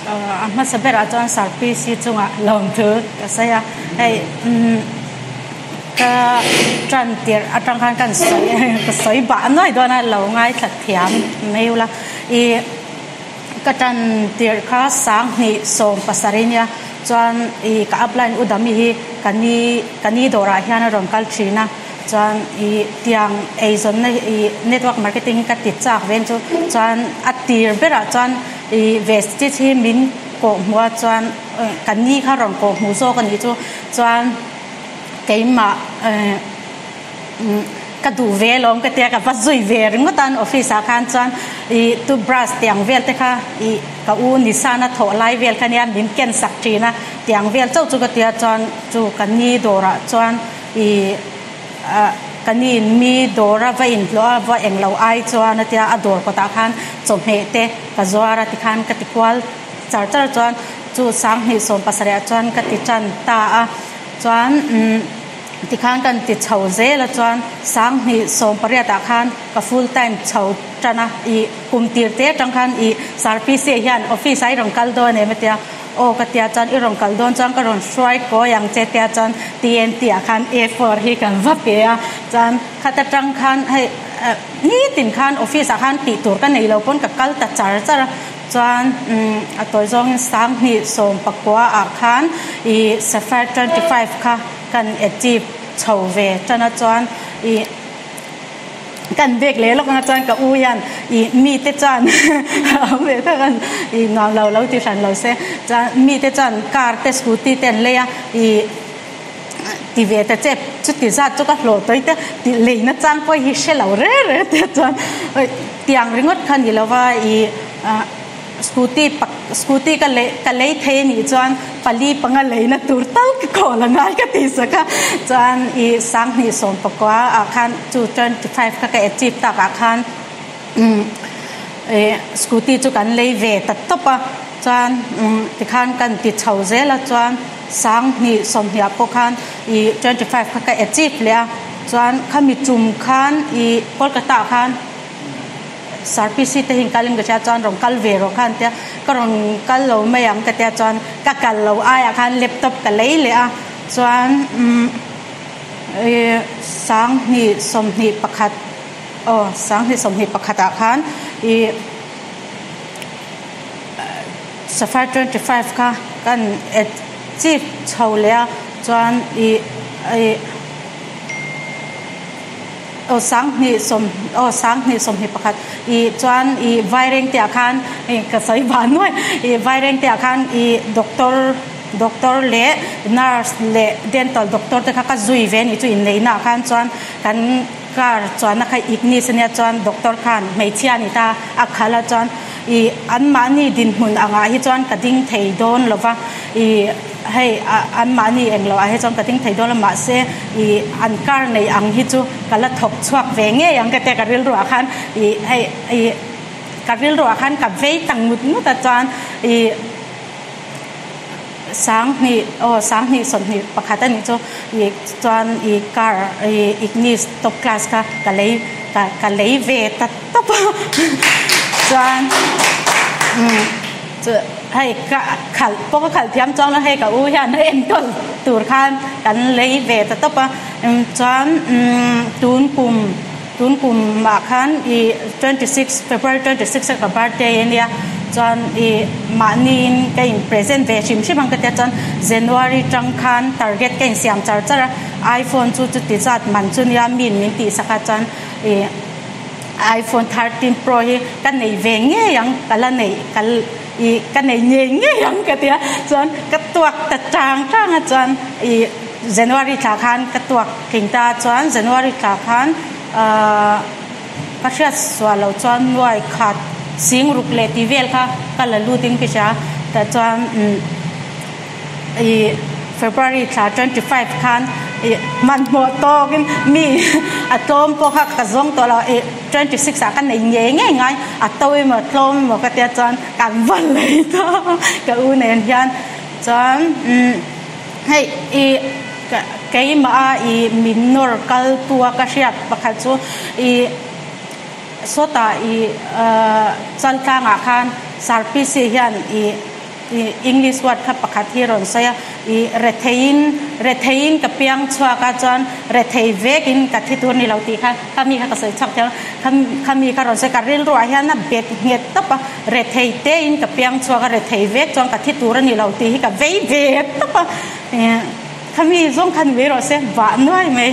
A hmasa berah chuan Sarpc chungah lawmthu ka sawi a, hei ka tan tirh atang khan kan sawi ka sawi bah nuai dawn a lo ngaithla thiam mai ula ih ka tan tirh kha sanghnih 17 nia chuan ih ka upline u Dami hi ka ni ka ni dawrah hian a rawn kal thin a chuan ih tiang eizawnna ih network marketing hi ka ti chak ve chu chuan a tir berah chuan ih vestige hi min kawh hmuh a chuan ka ni kha rawn kawh hmuh zawk a nih chu chuan keimah eh ka duh ve alawm ka tia ka va zui ve ringawt a an office ah khan chuan ih toothbrush tiang vel te kha ih ka u Nissan a thawh lai vel kha nia min ken sak thin a tiang vel chauh chu ka tia chuan chu ka ni dawrah chuan ih ah ka ni mi dawra va inhlawh a va englo ai chuan a tia a dawr kawtah khan chawhmeh te ka zuar a tikhan ka ti kual char char chuan chu 2017 ah chuan ka ti tan ta a chuan umm tikhan kan ti chho zel a chuan 2018 ah khan ka full time chho tan a ih kum tir te atang khan ih Sarpc hian office ah i rawn kal dawn em a tia aw ka tia chuan i rawn kal dawn chuan ka rawn hruai kawi ang che tia chuan TNT ah khan A four hi kan va pe a chuan khat atang khan hei nitin khan office ah khan tih tur ka nei lo pawn ka kal ta char char a. Chuan a tawi zawngin 2019 ah khan ih Sapphire 25 kha kan achieve chho ve tan a chuan ih kan bek leh lawk anga chuan ka u hian ih mite chuan awm ve tak a ih nuam lo lo ti hran lo se chuan mite chuan car te scooty te an lei a ih ti ve ta che chuti zat chu ka hlawh tawi te tih leina chang pawh hi hre lo re re te chuan tiang ringawt kha ni lova ih ah scooty pak scooty ka lei ka lei thei a nih chuan pali panga leina tur tal ka khawl a ngai ka tih sak a chuan ih 2019 ah khan chu 25 kha ka achieve tak ah khan umm ih scooty chu kan lei ve ta tawp a chuan umm tikhan kan ti chho zel a chuan. 2020 ah pawh khan ih 25 kha ka achieve leh a chuan khami tum khan ih Kolkata ah khan Sarpc te hi kalin ka hria chuan rawn kal ve rawh khan tia ka rawn kal lo mai ang ka tia chuan ka kal lo aiah khan laptop ka lei leh a chuan umm ih 2021 aw 2021 ah khan ih. Sapphire 25 kha kan achieve chho leh a chuan ih ih aw 20 aw 2021 ih chuan ih vairengte ah khan ih ka sawi vah nuai ih vairengte ah khan ih doctor doctor leh nurse leh dental doctor te kha ka zui ve a nih chu inneihna ah khan chuan kan car chuanna kha ignis ania chuan doctor khan hmeichhia a ni ta a khalh a chuan Ih anmahni dinhmun angah hi chuan ka ding thei dawn lo va, ih hei anmahni eng loh ah hi chuan ka ding thei dawn lo mahse ih an car nei ang hi chu ka la thawk chhuak ve ngei ang ka tia ka rilru ah khan ih hei ih ka rilru ah khan ka vei ta ngut ngut a chuan ih 20 aw 2021 a nih chu ih chuan ih car ih ignis top class kha ka lei ka ka lei ve ta tawp a chuan umm chu hei ka khalh pawh ka khalh thiam chuang lo hei ka u hian a enkawl tur khan kan lei ve ta tawp a chuan umm tun kum tun kum ah khan ih 26 February 26 a ka birthday a nia chuan ih mahniin ka in present ve hrim hrim ang ka tia chuan January tang khan target ka insiam char char a iPhone chu chuti zat man chu nia min min tih sak a chuan ih iPhone 13 Pro hi ka nei ve ngei ang ka la neih ka ih ka nei ngei ngei ang ka tia chuan ka tuak ta chang chang a chuan ih January thla khan ka tuak tling ta chuan January thla khan ahh ka hriat sual loh chuan nuai khat sing ruk leh tih vel kha ka la lut in ka hria tah chuan umm ih February thla 25 khan ih hmanhmawh tawkin mi a tlawm pawh kha ka zawng tawh lo ih 26 ah ka nei ngei ngei ngai a to emaw tlawm emaw ka tia chuan kan va lei ta ka u nen hian chuan umm hei ih keimah a ih min nawr kal tu a ka hriat pakhat chu ih sawtah ih chaltlangah khan Sarpc hian ih. English word kha pakhat hi rawn sawi a, i retheiin retheiin ka piang chhuak a chuan rethei vekin ka thi tur ni lo tih kha khami kha ka sawi chhuak thiam a, khami kha rawn sawi ka rilruah hian a bet nghet tawp a, rethei tein ka piang chhuak a rethei vek chuan ka thi tur a ni lo tih hi ka vei ve tawp a, khami zawng kha ni mai rawh se vah nuai mai.